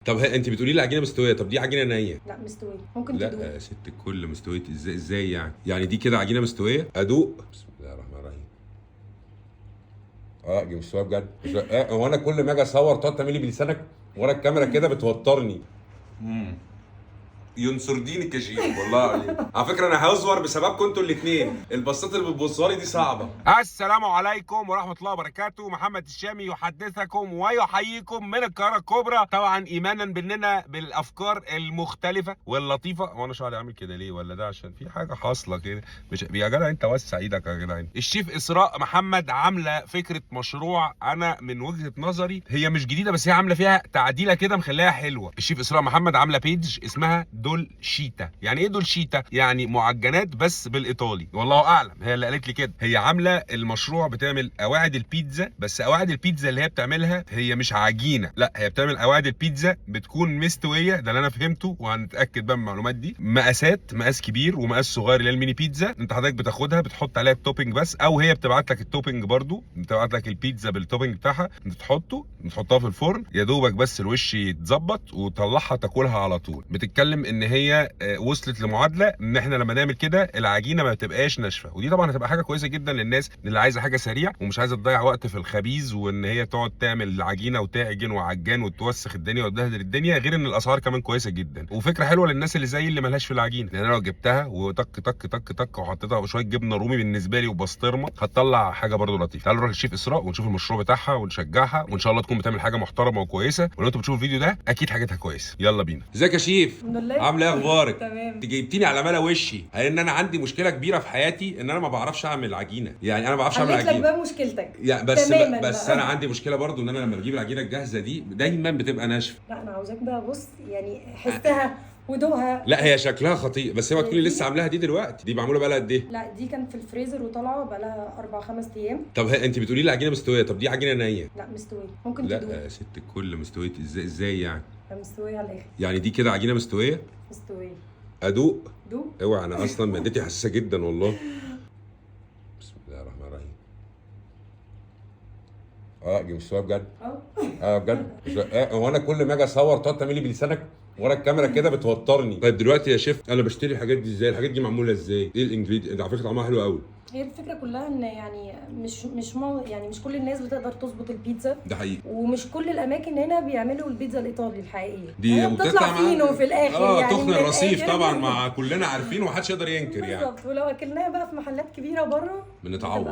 طب انت بتقولي لي عجينه مستويه، طب دي عجينه نيه؟ لا مستوية، ممكن لا تدوق. يا ست الكل، مستوية ازاي؟ ازاي يعني؟ يعني دي كده عجينه مستوية؟ ادوق. بسم الله الرحمن الرحيم. اه دي مستوية بجد. هو انا كل ما اجي اصور تقعد تعملي بلسانك ورا الكاميرا كده، بتوترني. ينصر دينك يا شيخ والله العظيم. على فكرة انا هزور بسببكم انتوا الاثنين، البصات اللي بتبصها لي دي صعبة. السلام عليكم ورحمة الله وبركاته، محمد الشامي يحدثكم ويحييكم من القاهرة الكبرى، طبعا ايمانا باننا بالافكار المختلفة واللطيفه. هو انا شعري عامل كده ليه؟ ولا ده عشان في حاجة حاصله كده؟ مش يا جدع انت وسع ايدك يا جدع. الشيف اسراء محمد عامله فكرة مشروع، انا من وجهه نظري هي مش جديدة بس هي عامله فيها تعديله كده مخليها حلوة. الشيف اسراء محمد عامله page اسمها دولشيتا. يعني ايه دولشيتا؟ يعني معجنات بس بالايطالي، والله اعلم، هي اللي قالت لي كده. هي عامله المشروع بتعمل قواعد البيتزا، بس قواعد البيتزا اللي هي بتعملها هي مش عجينه، لا هي بتعمل قواعد البيتزا بتكون مستوية، ده اللي انا فهمته وهنتاكد بقى من المعلومات دي. مقاسات، مقاس كبير ومقاس صغير اللي هي الميني بيتزا، انت حضرتك بتاخدها بتحط عليها ال topping بس، او هي بتبعت لك ال topping برده، بتبعت لك البيتزا بال topping بتاعها، بتحطه بتحطها في الفرن يا دوبك بس الوش يتظبط وتطلعها تاكلها على طول. بتتكلم ان هي وصلت لمعادله ان احنا لما نعمل كده العجينة ما بتبقاش ناشفة، ودي طبعا هتبقى حاجة كويسة جدا للناس اللي عايزه حاجة سريعة ومش عايزه تضيع وقت في الخبيز وان هي تقعد تعمل العجينة وتعجن وعجان وتوسخ الدنيا وتبهدل الدنيا، غير ان الاسعار كمان كويسة جدا وفكره حلوة للناس اللي زي اللي مالهاش في العجينة، لان انا لو جبتها وتك تك تك تك وحطيتها وشوية جبنه رومي بالنسبة لي وبسطرمه هتطلع حاجة برده لطيفة. تعالوا نروح للشيف اسراء ونشوف المشروع بتاعها ونشجعها، وان شاء الله تكون بتعمل حاجة محترمه وكويسة، ولو انتوا بتشوفوا الفيديو ده اكيد حاجتها كويسة. يلا بينا. ازيك يا شيف؟ الحمد لله. عامله ايه؟ اخبارك؟ تمام. انت جبتيني على ملا وشي، لان انا عندي مشكلة كبيرة في حياتي ان انا ما بعرفش اعمل عجينه، يعني انا ما بعرفش اعمل حليت لك عجينه بقى مشكلتك يعني بس تماما بس بقى. انا عندي مشكلة برضو ان انا لما بجيب العجينة الجاهزة دي دايما بتبقى ناشفة. لا انا عاوزاك بقى، بص يعني حسها ودوقها. لا هي شكلها خطير، بس اوعى تكوني لسه عاملاها دي دلوقتي، دي معمولة بقى لها قد ايه؟ لا دي كانت في الفريزر وطالعه بقى لها 4 5 ايام. طب انت بتقولي لي عجينه مستوية، طب دي عجينه نيه؟ لا مستوية، ممكن تدوق. لا يا ست الكل، مستوية ازاي؟ ازاي يعني؟ لا مستوية على الاخر. يعني دي كده عجينه مستوية؟ مستوية. ادوق. دوق. اوعى، انا اصلا معدتي حساسة جدا والله. بسم الله الرحمن الرحيم. اه دي مستوية بجد. اه بجد. هو انا كل ما اجي اصور تقعد تعملي بلسانك ورا الكاميرا كده بتوترني. طيب دلوقتي يا شيف انا بشتري الحاجات دي ازاي؟ الحاجات دي معمولة ازاي؟ ايه ال ingredient؟ على فكرة طعمها حلو قوي. هي الفكرة كلها ان يعني مش مش يعني مش كل الناس بتقدر تظبط البيتزا، ده حقيقي، ومش كل الاماكن هنا بيعملوا البيتزا الايطالي الحقيقية دي هي بتطلع فينو في الاخر، يعني تخن الرصيف طبعا، مع كلنا عارفين ومحدش يقدر ينكر يعني. بالظبط. ولو اكلناها بقى في محلات كبيرة بره بنتعور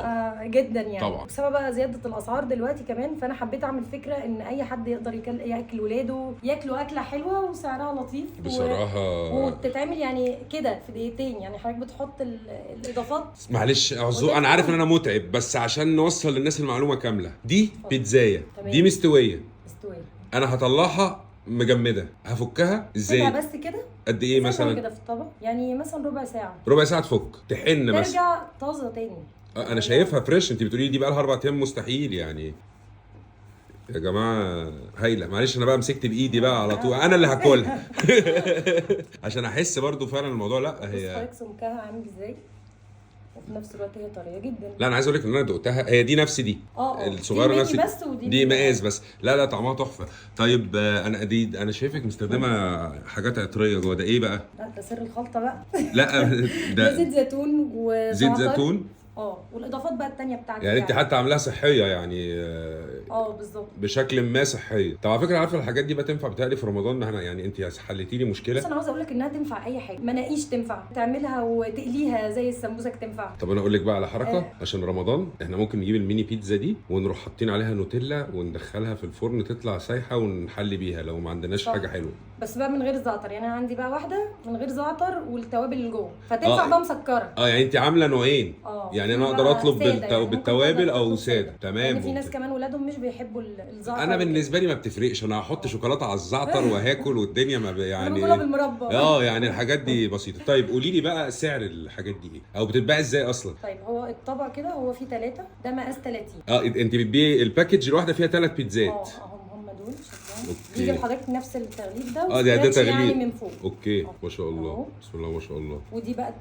جدا يعني طبعا، بسبب بقى زيادة الاسعار دلوقتي كمان. فانا حبيت اعمل فكرة ان اي حد يقدر ياكل ولاده ياكلوا اكله حلوة وسعرها لطيف بصراحة، وبتتعمل يعني كده في دقيقتين. يعني حضرتك بتحط الاضافات. معلش اعذر، انا عارف ان انا متعب، بس عشان نوصل للناس المعلومة كاملة. دي بيتزايه، دي مستوية. مستوية. انا هطلعها مجمده، هفكها ازاي؟ بس كده قد ايه مثلا؟ كده في الطبق يعني مثلا ربع ساعة. ربع ساعة تفك تحن مثلا، ترجع طازة تاني. انا شايفها fresh، انت بتقولي لي دي بقى لها 4 ايام، مستحيل يعني يا جماعة. هايلة. معلش انا بقى مسكت بايدي بقى على طول، انا اللي هاكلها عشان احس برضو فعلا الموضوع. لا هي بص سمكها عامل ازاي، وفي نفس الوقت هي طرية جدا. لا انا عايز اقول لك ان انا دقتها، هي دي نفس دي الصغيرة، نفس دي بس، ودي دي مقاس بس. لا لا طعمها تحفة. طيب انا دي انا شايفك مستخدمة حاجات عطريه جوه، ده ايه بقى؟ لا ده سر الخلطة بقى. لا ده زيت زيتون وزعتر. زيت زيتون والاضافات بقى الثانية بتاعتك يعني انت حتى عاملاها صحية يعني. بالظبط، بشكل ما صحية. طب على فكرة، عارفه الحاجات دي بقى تنفع بتهيألي في رمضان احنا، يعني انت حليتي لي مشكلة. بس انا عاوزه اقول لك انها تنفع اي حاجة، مناقيش تنفع تعملها وتقليها زي السمبوسك تنفع. طب انا اقول لك بقى على حركة عشان رمضان، احنا ممكن نجيب الميني بيتزا دي ونروح حاطين عليها نوتيلا وندخلها في الفرن تطلع سايحه ونحلي بيها لو ما عندناش حاجة حلوة. بس بقى من غير زعتر، يعني انا عندي بقى واحدة من غير زعتر والتوابل اللي جوه، فتنفع بقى مسكره. يعني انت عامله نوعين. يعني انا اقدر اطلب يعني بالتوابل او ساده. تمام. يعني في ناس كمان ولادهم مش بيحبوا الزعتر. انا بالنسبة لي ما بتفرقش، انا هحط شوكولاتة على الزعتر وهاكل والدنيا ما يعني انا باكلها بالمربى. يعني الحاجات دي بسيطة. طيب قولي لي بقى سعر الحاجات دي ايه، او بتتباع ازاي اصلا؟ طيب هو الطبق كده هو فيه 3، ده مقاس 30. انت بتبيعي ال package الواحدة فيها 3 بيتزات. هم دول شكلهم بيجي لحضرتك نفس التغليف ده. ده تغليف يعني من فوق. okay ما شاء الله، بسم الله ما شاء الله. ودي بقى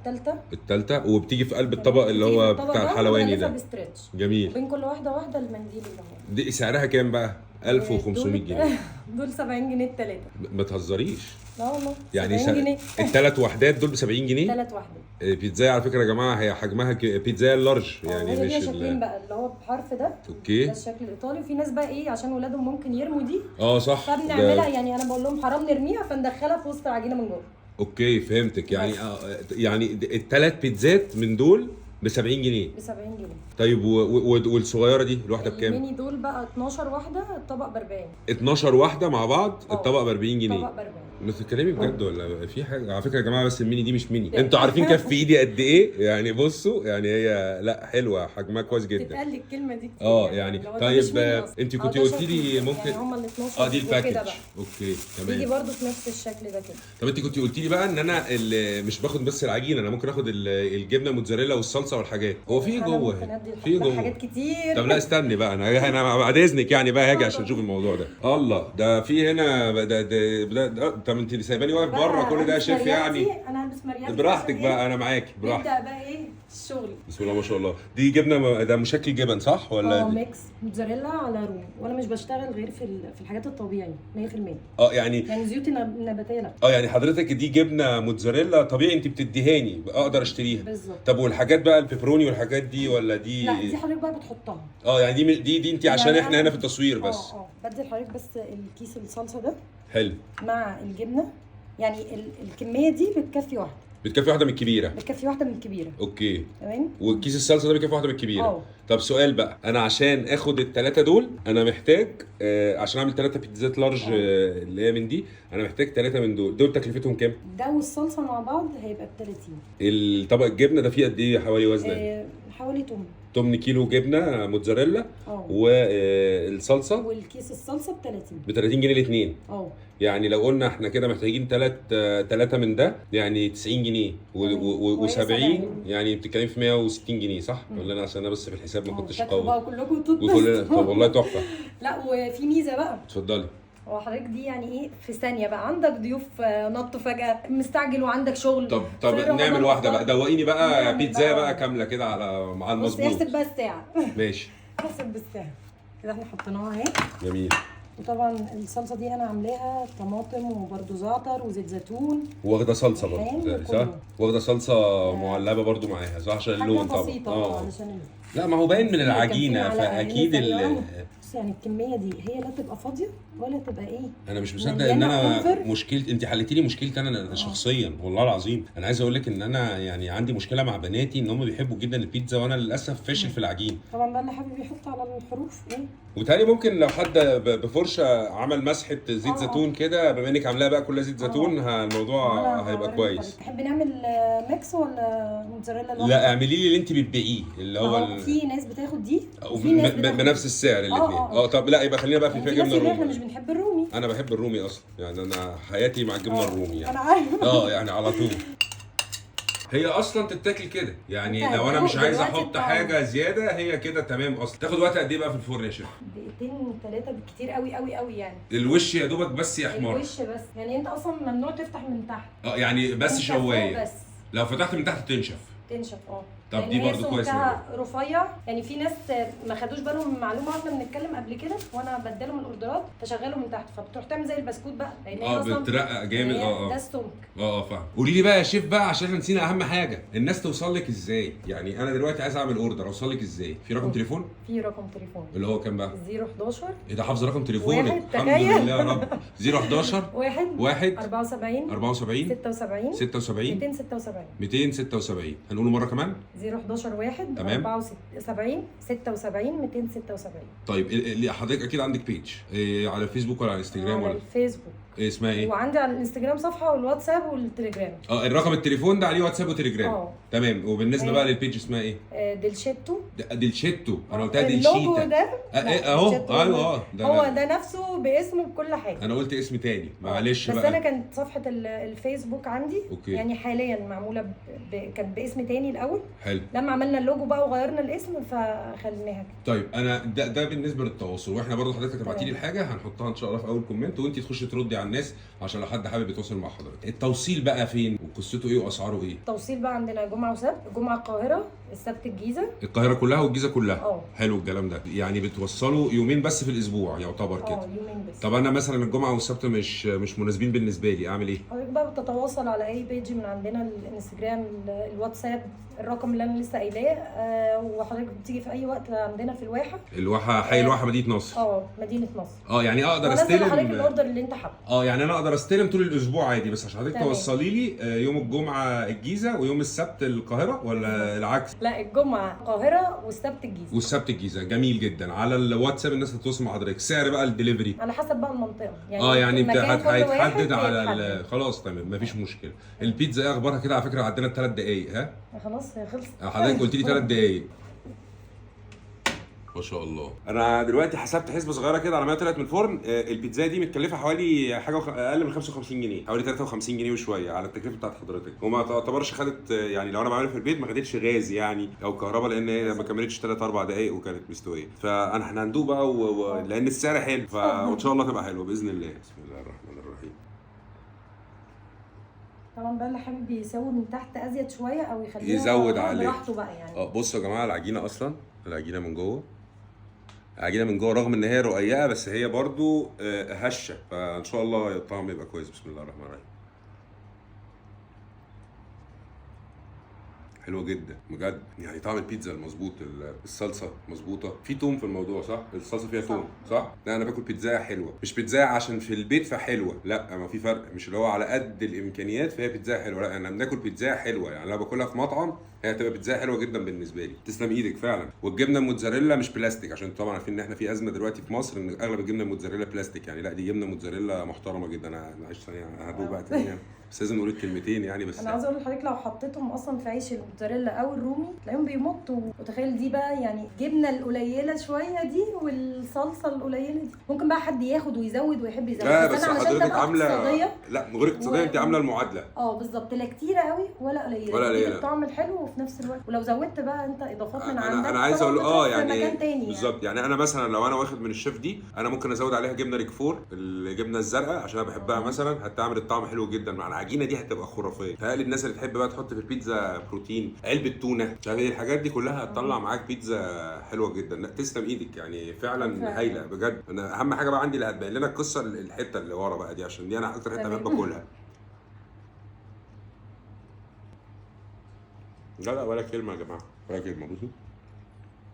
الثالثة، وبتيجي في قلب الطبق اللي هو بتاع الحلواني ده. ب stretch. جميل. بين كل واحدة واحدة المنديل اللي هو. دي سعرها كام بقى؟ 1500 جنيه. دول 70 جنيه الثلاثة. ما تهزريش. لا والله يعني 70 جنيه. الثلاث وحدات دول ب 70 جنيه؟ ثلاث وحدات. بيتزاية على فكرة يا جماعة هي حجمها بيتزاية ال large يعني، مش شكلين بقى اللي هو بحرف ده. okay. ده الشكل الايطالي. وفي ناس بقى ايه عشان ولادهم ممكن يرموا دي. صح. فبنعملها يعني انا بقول لهم حرام نرميها، فندخلها في وسط العجينة من جوه. okay فهمتك. يعني يعني الثلاث بيتزات من دول ب 70 جنيه. ب 70 جنيه. طيب والصغيرة دي الواحدة بكام؟ الميني دول بقى 12 واحدة، الطبق ب 40. 12 واحدة مع بعض الطبق ب 40 جنيه. الطبق ب 40. بتتكلمي بجد ولا في حاجة؟ على فكرة يا جماعة بس الميني دي مش ميني، انتوا عارفين كف ايدي قد ايه يعني. بصوا يعني هي لا حلوة، حجمها كويس جدا. تتقال لي الكلمة دي كتير يعني. طيب انت كنت قلتي لي ممكن يعني هم ال 12 دي ال package. okay تمام. بيجي برده في نفس الشكل ده كده. طب انت كنت قلتي لي بقى ان انا مش باخد بس العجينة، انا ممكن اخد الجبنة الموتزاريلا والصلصه والحاجات. هو في جوه هنا في جوه حاجات كتير. طب لا استني بقى، انا بعد اذنك يعني بقى هاجي عشان اشوف الموضوع ده. الله ده في هنا ده. طب انت سايباني واقف بره كل ده يا شيف يعني؟ انا هلبس مريالتي. براحتك بقى، انا معاكي براحتك. نبدا بقى ايه الشغل. بسم الله ما شاء الله. دي جبنه، ده مشكل جبن صح ولا؟ mix موتزاريلا على رومي، وانا مش بشتغل غير في الحاجات الطبيعي 100%. يعني زيوت نباتيه. لا يعني حضرتك دي جبنه موتزاريلا طبيعي انت بتديهاني اقدر اشتريها بالظبط. طب والحاجات بقى البيبروني والحاجات دي ولا دي؟ لا دي حضرتك بقى بتحطها. يعني دي انت عشان يعني احنا هنا في التصوير بس. بدي لحضرتك بس الكيس الصلصه ده حلو مع الجبنة. يعني الكمية دي بتكفي واحدة، بتكفي واحدة من الكبيرة، بتكفي واحدة من الكبيرة. okay تمام. والكيس الصلصه ده بيكفي واحدة من الكبيرة. طب سؤال بقى، انا عشان اخد الثلاثة دول انا محتاج عشان اعمل 3 بيتزات large اللي هي من دي، انا محتاج 3 من دول. دول تكلفتهم كام؟ ده والصلصه مع بعض هيبقى ب 30. الطبق الجبنة ده فيه قد ايه حوالي وزنه؟ حوالي 8 كيلو جبنه موتزاريلا والصلصه والكيس الصلصه ب 30. ب 30 جنيه الاثنين. يعني لو قلنا احنا كده محتاجين 3 من ده يعني 90 جنيه و70، يعني بتتكلمي في 160 جنيه صح؟ ولا انا عشان انا بس في الحساب ما كنتش قوي. بقى كلكم طب والله تحفة. لا وفي ميزة بقى. اتفضلي. هو حضرتك دي يعني ايه في ثانية بقى عندك ضيوف نطوا فجاة، مستعجل وعندك شغل. طب نعمل واحدة بقى، دوقيني بقى بيتزا بقى كاملة كده على مع المظبوط. بص احسب بقى الساعة. ماشي احسب بالساعة كده. احنا حطيناها اهي. جميل. وطبعا الصلصه دي انا عاملاها طماطم وبرده زعتر وزيت زيتون، واخده صلصه برده صح؟ واخده صلصه معلبه برده معاها صح؟ عشان اللون طبعا. بسيطة عشان اللون. لا ما هو باين من العجينة فاكيد بص يعني الكمية دي هي لا تبقى فاضية ولا تبقى ايه. انا مش مصدق ان انا مشكلتي انت حلتي لي مشكلتي انا شخصيا والله العظيم. انا عايز اقول لك ان انا يعني عندي مشكلة مع بناتي ان هم بيحبوا جدا البيتزا، وانا للاسف فاشل في العجين. طبعا بقى اللي حابب يحط على الحروف ايه، وبالتالي ممكن لو حد بفرشه عمل مسحه زيت زيتون كده، بما انك عاملاها بقى كلها زيت زيتون الموضوع هيبقى كويس. تحب نعمل mix ولا موتزاريلا لوحده؟ لا اعملي لي اللي انت بتبيعيه اللي هو في ناس بتاخد دي وفي ناس بتاخد بنفس السعر الاثنين. طب لا يبقى خلينا بقى في جبنه رومي. احنا مش بنحب الرومي. انا بحب الرومي اصلا، يعني انا حياتي مع الجبنة الرومي يعني. انا عارفه. يعني على طول. هي اصلا تتاكل كده يعني، لو انا مش عايز احط حاجة زيادة هي كده تمام. اصلا تاخد وقت قد ايه بقى في الفرن يا شيف؟ دقيقتين 3 بالكتير قوي قوي قوي يعني. الوش يا دوبك بس يحمر. الوش بس يعني، انت اصلا ممنوع تفتح من تحت. يعني بس شوايه بس. لو فتحت من تحت تنشف. طب دي برضو كويسة. رفيع يعني. في ناس ما خدوش بالهم من معلومة واحنا بنتكلم قبل كده، وانا بدلهم الاوردرات فشغلوا من تحت، فبتروح تعمل زي البسكوت بقى لان هي اصلا بترقق جامد. ده السمك. فاهم. قولي لي بقى يا شيف بقى عشان احنا نسينا اهم حاجة، الناس توصل لك ازاي؟ يعني انا دلوقتي عايز اعمل order، اوصل لك ازاي؟ في رقم تليفون؟ في رقم تليفون اللي هو كام بقى؟ 011. ايه ده حافظ رقم تليفونك؟ الحمد لله يا رب. 011 1 1 74 74 76 76 276 276. هنقوله مرة كمان؟ 011 1 74 76 276. طيب حضرتك اكيد عندك page إيه على الفيسبوك ولا على الانستجرام؟ على الفيسبوك. إيه اسمها ايه؟ وعندي على الانستجرام صفحة والواتساب والتليجرام. الرقم التليفون ده عليه واتساب وتليجرام. تمام. وبالنسبة بقى لل page اسمها ايه؟ ديلشيتو. ديلشيتو، انا قلتها ديلشيتا. اللوجو ده اهو. ايوه ده هو ده نفسه باسمه بكل حاجة. انا قلت اسم تاني معلش بس بقى. انا كانت صفحة الفيسبوك عندي okay. يعني حاليا معمولة كانت باسم تاني الاول. حلو. لما عملنا اللوجو بقى وغيرنا الاسم فخليناها كده. طيب انا ده بالنسبة للتواصل، واحنا برضو حضرتك هتبعتي لي الحاجة هنحطها ان شاء الله في اول comment، وانت تخشي تردي على الناس عشان لو حد حابب يتواصل مع حضرتك. التوصيل بقى فين وقصته ايه واسعاره ايه؟ التوصيل بقى عندنا جمعه وسبت، جمعه القاهرة، السبت الجيزة. القاهرة كلها والجيزه كلها. اه. حلو الكلام ده. يعني بتوصلوا يومين بس في الاسبوع يعتبر كده؟ يومين بس. طب انا مثلا الجمعة والسبت مش مناسبين بالنسبة لي، اعمل ايه؟ حضرتك بقى بتتواصل على اي page من عندنا، الانستجرام، الواتساب، الرقم اللي انا لسه قايلاه، وحضرتك بتيجي في اي وقت عندنا في الواحه. الواحه، حي الواحه، مدينة نصر. اه، مدينة نصر. اه، يعني اقدر ونزل لحضرتك استلم ال order اللي انت حابة. اه، يعني انا اقدر استلم طول الاسبوع عادي، بس عشان حضرتك توصلي لي يوم الجمعة الجيزة ويوم السبت القاهرة ولا العكس؟ لا، الجمعة القاهرة والسبت الجيزة. والسبت الجيزه. جميل جدا. على الواتساب الناس هتتواصل مع حضرتك. سعر بقى الدليفري؟ على حسب بقى المنطقة يعني. اه، يعني المكان كل واحد هيتحدد على بيتحدد. خلاص تمام، مفيش مشكلة. البيتزا ايه اخبارها كده؟ على فكرة عدينا ال3 دقايق. ها؟ خلاص، هي خلصت. حضرتك قلت لي 3 دقايق. ما شاء الله. انا دلوقتي حسبت حسبه صغيرة كده على ما طلعت من الفرن. البيتزا دي متكلفه حوالي حاجة اقل من 55 جنيه، حوالي 53 جنيه وشوية على التكلفة بتاعت حضرتك، وما تعتبرش خدت يعني لو انا بعملها في البيت ما خدتش غاز يعني او كهرباء، لان هي ما كملتش 3 4 دقائق وكانت مستويه. فانا احنا هندوق بقى لان السعر حلو، وان شاء الله تبقى حلوة باذن الله. بسم الله الرحمن الرحيم. طبعا بقى اللي حابب يسوي من تحت ازيد شوية او يخليها يزود عليه. براحته بقى يعني. اه، بصوا يا جماعه، العجينة اصلا، العجينة من جوه، العجينة من جوه رغم ان هي رقيقه بس هي برضو هشه، فان شاء الله الطعم يبقى كويس. بسم الله الرحمن الرحيم. حلوة جدا بجد، يعني طعم البيتزا المظبوط، الصلصه مظبوطه، في توم في الموضوع صح؟ الصلصه فيها صح. توم صح؟ لا، انا باكل بيتزا حلوه، مش بيتزا عشان في البيت فحلوه، لا، ما في فرق، مش اللي هو على قد الامكانيات فهي بيتزا حلوه، لا، انا بناكل بيتزا حلوه، يعني لو باكلها في مطعم هي هتبقى بيتزا حلوة جدا بالنسبة لي. تسلم ايدك فعلا. والجبنه الموتزاريلا مش بلاستيك، عشان طبعا عارفين ان احنا في ازمة دلوقتي في مصر ان اغلب الجبنة الموتزاريلا بلاستيك يعني. لا، دي جبنه موتزاريلا محترمه جدا. انا معلش ثانيه، هدوق بقى تاني يعني. بس لازم نقول الكلمتين يعني بس. انا عاوزه اقول لحضرتك لو حطيتهم اصلا في عيش الموتزاريلا او الرومي تلاقيهم بيمطوا، وتخيل دي بقى يعني الجبنة القليلة شوية دي والصلصه القليلة دي، ممكن بقى حد ياخد ويزود ويحب يزود. لا بس انا علشان حضرتك تبقى عامله اقتصادية لا، من غير اقتصاديه، انت عامله المعادله. اه بالظبط، لا كتيرة قوي ولا قليله. ولا تديك قليلة. الطعم الحلو، وفي نفس الوقت ولو زودت بقى انت اضافات من عندك انا عايز طبعاً اقول بتروح في يعني مكان تاني يعني. بالظبط، يعني انا مثلا لو انا واخد من الشيف دي، انا ممكن ازود عليها جبنه ريكفور، الجبنة الزرقاء، عشان انا بحبها مثلا، هتعمل الطعم حلو جدا مع العجينة دي، هتبقى خرافيه. تهيألي الناس اللي تحب بقى تحط في البيتزا بروتين، علبة تونه، مش عارف ايه، الحاجات دي كلها هتطلع معاك بيتزا حلوة جدا. لا، تسلم ايدك يعني فعلا. فعلا. هايلة بجد. انا اهم حاجة بقى عندي اللي هتبين لنا القصة الحتة اللي ورا بقى دي، عشان دي انا اكتر حتة بحب اكلها. لا لا، ولا كلمة يا جماعه، ولا كلمه. بصوا.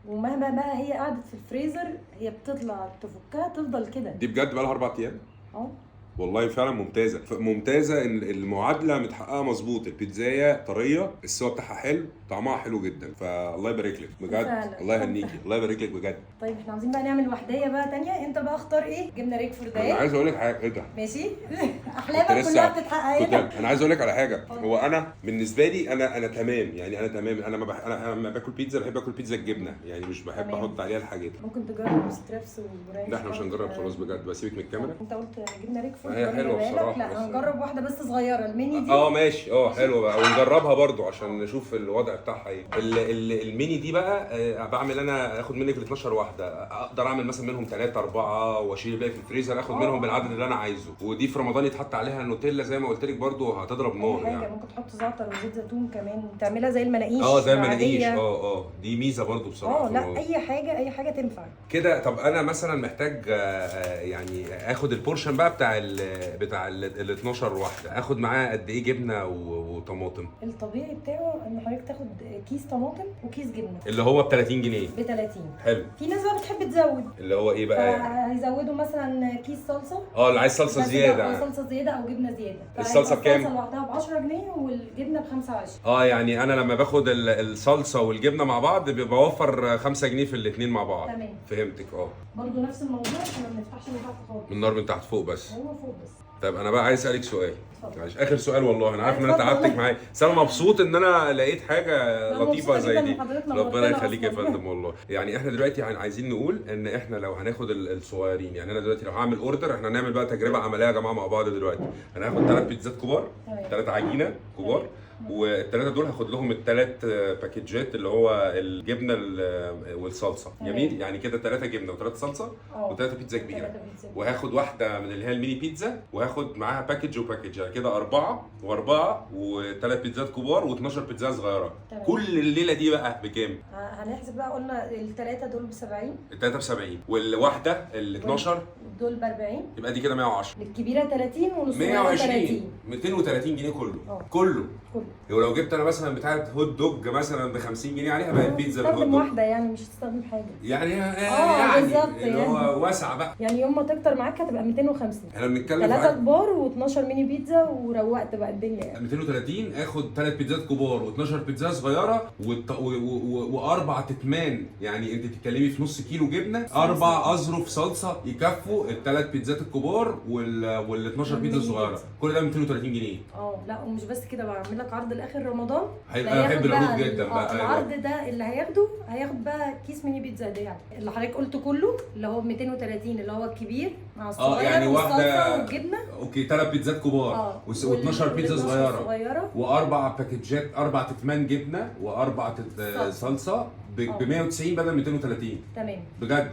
ومهما بقى هي قعدت في الفريزر، هي بتطلع تفكها تفضل كده. دي بجد بقى لها 4 ايام. اه. والله فعلا ممتازه، ممتازه، ان المعادلة متحققه مظبوط، البيتزايه طريه، السوا بتاعها حلو، طعمها حلو جدا، فالله يبارك لك بجد. فعلا. الله يهنيكي، الله يبارك لك بجد. طيب، احنا عاوزين بقى نعمل وحديه بقى تانية، انت بقى اختار ايه؟ جبنه ريكفورد انا اهي. عايز اقول لك حاجه، ايه ده؟ ماشي. كنت احلامك لسه كلها بتتحقق كنت هنا. انا عايز اقول لك على حاجه، هو انا بالنسبة لي انا تمام يعني، انا تمام، انا ما بح... انا لما باكل بيتزا بحب اكل بيتزا الجبنة يعني، مش بحب احط عليها الحاجات. ممكن تجرب strips و ranch. لا، احنا مش هنجرب خلاص بجد بقى، سيبك من الكاميرا. انت قلت جبنه ريكفورد. هي وأنا حلوة جايبها لك. بصراحة، لا، بس- هنجرب واحدة بس صغيره، الميني دي. اه ماشي، اه حلوة بقى، ونجربها برضو عشان نشوف الوضع بتاعها ايه. الميني دي بقى بعمل انا اخد منك ال 12 واحده، اقدر اعمل مثلا منهم 3 4 واشيل الباقي في الفريزر، اخد منهم بالعدد اللي انا عايزه. ودي في رمضان يتحط عليها نوتيلا زي ما قلت لك برضو هتضرب اي نار حاجه. يعني. ممكن تحط زعتر وزيت زيتون كمان، تعملها زي المناقيش. اه، زي المناقيش. العادية. اه، دي ميزة برضو بصراحة اه، لا، في الموضوع. اي حاجه، اي حاجة تنفع. كده. طب انا مثلا محتاج يعني اخد ال portion بقى بتاع ال 12 واحده، اخد معاه قد ايه جبنه وطماطم؟ الطبيعي بتاعه ان حضرتك تاخد كيس طماطم وكيس جبنه. اللي هو ب 30 جنيه. ب 30. حلو. في ناس بقى بتحب تزود. اللي هو ايه بقى يعني؟ فهيزودوا مثلا كيس صلصه. اه، اللي عايز صلصه بس زياده. بقى صلصه زيادة او جبنه زياده. الصلصة بكام؟ الصلصه لوحدها ب 10 جنيه والجبنه ب 25. اه، يعني انا لما باخد الصلصه والجبنه مع بعض بوفر 5 جنيه في الاثنين مع بعض. تمام. فهمتك، اه. برضو نفس الموضوع، احنا ما بنفتحش من تحت خالص. من النار من تحت فوق بس. هو فوق بس. طيب، انا بقى عايز اسالك سؤال. اتفضل. معلش، اخر سؤال، والله انا عارف ان انا اتفضل. تعبتك معايا، بس انا مبسوط ان انا لقيت حاجة لا، لطيفة مبسوطة زي جداً دي. إن حضرتك ربنا نورتنا يخليك يا أصلاً. فندم. والله يعني احنا دلوقتي عايزين نقول ان احنا لو هناخد الصغيرين، يعني انا دلوقتي لو هعمل order، احنا هنعمل بقى تجربه عملية يا جماعة مع بعض دلوقتي. انا هاخد 3 بيتزات كبار، 3 عجينه كبار. والثلاثة دول هاخد لهم الثلاث package ات اللي هو الجبنة والصلصه. جميل، يعني كده 3 جبنه و3 صلصه و3 بيتزا كبيرة، وهاخد واحدة من اللي هي ال mini pizza، وهاخد معاها package و package، يعني كده 4 و4 و3 بيتزات كبار و12 بيتزا صغيرة. تمام. كل الليلة دي بقى بكام؟ هنحسب بقى، قلنا الثلاثة دول ب 70، الثلاثة ب 70، والواحده ال 12 دول ب 40، يبقى دي كده 110. الكبيرة 30 والصغيرة 120، 230 جنيه كله. كله. ولو جبت انا مثلا بتاعه hot dog مثلا ب 50 جنيه عليها بقت بيتزا بال hot dog واحدة، يعني مش هتستخدم حاجة يعني يعني اللي هو واسعة بقى، يعني يوم ما تكتر معاك هتبقى 250. احنا بنتكلم 3 كبار و12 ميني بيتزا، وروقت بقى الدنيا يعني. 230 اخد 3 بيتزات كبار و12 بيتزا صغيرة واربع تتمان، يعني انت بتتكلمي في نص كيلو جبنه، 4 اظرف صلصه يكفوا الثلاث بيتزات الكبار وال 12 بيتزا الصغيرة، كل ده 230 جنيه. لا ومش بس كده، بعمل لك عرض لاخر رمضان. هيبقى بحب العروض جدا بقى. العرض ده اللي هياخده هياخد بقى كيس ميني بيتزا ده، يعني اللي حضرتك قلته كله اللي هو 230 اللي هو الكبير مع الصغير، يعني واحدة والجبنه. okay، 3 بيتزات كبار و12 بيتزا صغيرة واربع package ات، 4 تتمان جبنه واربع صلصه ب 190 بدل 230. تمام بجد.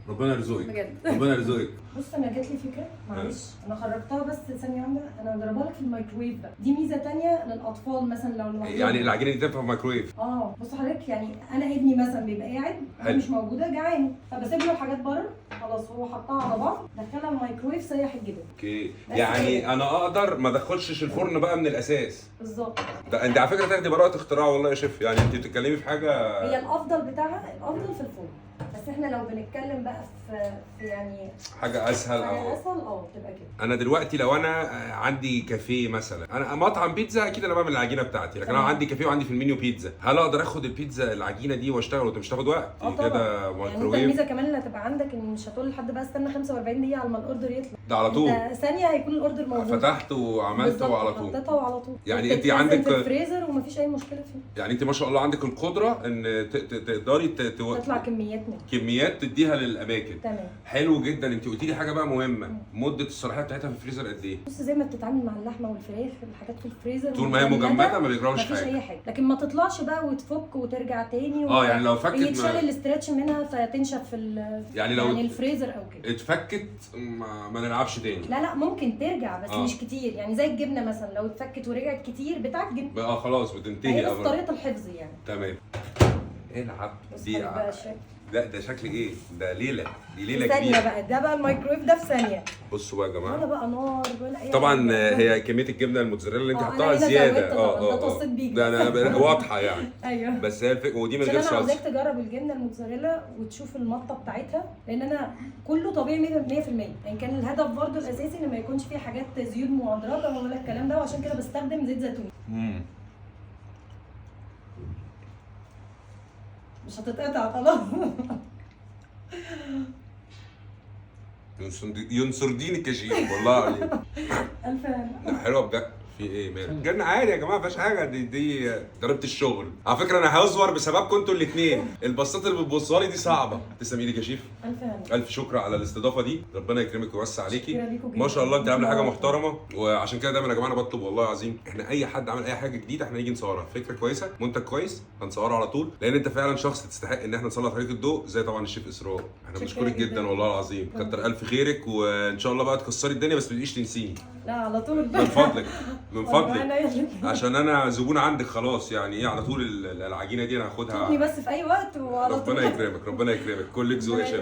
ربنا يرزقك بجد. ربنا يرزقك. بص انا جات لي فكرة، معلش انا خرجتها بس ثانية واحدة، انا هضربها لك في الميكرويف بقى، دي ميزة ثانية للاطفال مثلا لو لوحدهم، يعني العجينة دي تنفع في الميكرويف. بص حضرتك، يعني انا ابني مثلا بيبقى قاعد مش موجودة جعان، فبسيب له الحاجات بره خلاص، هو حطها على بعض، دخلها الميكرويف سيح الجبن. okay، يعني انا اقدر ما ادخلش الفرن بقى من الاساس. بالظبط. ده انت على فكرة تاخدي براءه اختراع والله يا شيف، يعني انت بتتكلمي في حاجة هي الافضل بتاعها، الافضل في الفرن، بس احنا لو بنتكلم بقى في يعني حاجة اسهل او اسهل تبقى كده. انا دلوقتي لو انا عندي كافيه مثلا، انا مطعم بيتزا اكيد انا بعمل العجينة بتاعتي، لكن انا عندي كافيه وعندي في المنيو بيتزا، هل اقدر اخد البيتزا العجينة دي واشتغل وانت مش هتاخد وقت كده مايكروويف؟ يعني انت الميزة كمان اللي هتبقى عندك ان مش هتقول لحد بقى استنى 45 دقيقة على ما ال order يطلع، ده على طول ثانية هيكون ال order موجود، فتحت وعملته على طول، حطيتها وعلى طول. يعني انت عندك في الفريزر ومفيش اي مشكلة فيه، يعني انت ما شاء الله عندك القدرة ان تقدري تطلع كميات منها، كميات تديها للاماكن. تمام، حلو جدا. انت قلتي لي حاجة بقى مهمة، مده الصلاحية بتاعتها في الفريزر قد ايه؟ بص زي ما بتتعامل مع اللحمة والفراخ، الحاجات في الفريزر طول ما هي مجمده ما بيجراش حاجة، مفيش اي حاجة، لكن ما تطلعش بقى وتفك وترجع تاني يعني لو فكت يتشال ال stretch منها فتنشف في يعني لو يعني الفريزر او كده اتفكت ما نلعبش تاني. لا ممكن ترجع بس مش كتير، يعني زي الجبنة مثلا لو اتفكت ورجعت كتير بتعجن بقى خلاص بتنتهي. بس طريقه الحفظ يعني. تمام. العب دي لا ده شكل ايه ده؟ ليلة، دي ليلة كبيرة. ثانية بقى، ده بقى الميكرويف ده في ثانية. بصوا بقى يا جماعة، ولا بقى نار ولا اي طبعا هي كمية الجبنة الموتزاريلا اللي انت حطاها زيادة. ده انا واضحة يعني. ايوه بس هي الفكرة، ودي من غير صلصه. انا عاوزاك تجرب الجبنة الموتزاريلا وتشوف المطه بتاعتها، لان انا كله طبيعي 100%، يعني كان الهدف برده الاساسي ان ما يكونش فيه حاجات زيوت مهدرجه ولا الكلام ده، وعشان كده بستخدم زيت زيتون. مش هتتقطع خلاص. ينصر دينك يا شيخ والله العظيم. الف هنا. حلوة بجد. في ايه مالك؟ كان عادي يا جماعة، ما فيهاش حاجة، دي ضربت الشغل. على فكرة انا هزور بسببكم انتوا الاثنين، البصات اللي بتبصها لي دي صعبة. تسلمي ايدك يا شيف، الف هنا، الف شكر على الاستضافة دي، ربنا يكرمك ويوسع عليكي. ما شاء الله انت عامله حاجة محترمه، وعشان كده دايما يا جماعة انا بطلب والله العظيم، احنا اي حد عامل اي حاجة جديدة احنا نيجي نصورها، فكرة كويسة، منتج كويس، هنصوره على طول، لان انت فعلا شخص تستحق ان احنا نسلط عليك الضوء، زي طبعا الشيف اسراء. احنا بنشكرك جدا والله العظيم، كتر الف خيرك، وان شاء الله بقى تكسري الدنيا، بس ما تبقيش تنسيني. لا على طول، من فضلك من فضلك، عشان انا زبون عندك خلاص، يعني ايه على طول العجينة دي انا هاخدها. بس في اي وقت وعلى طول. ربنا يكرمك، ربنا يكرمك، كلك ذوق يا شيف.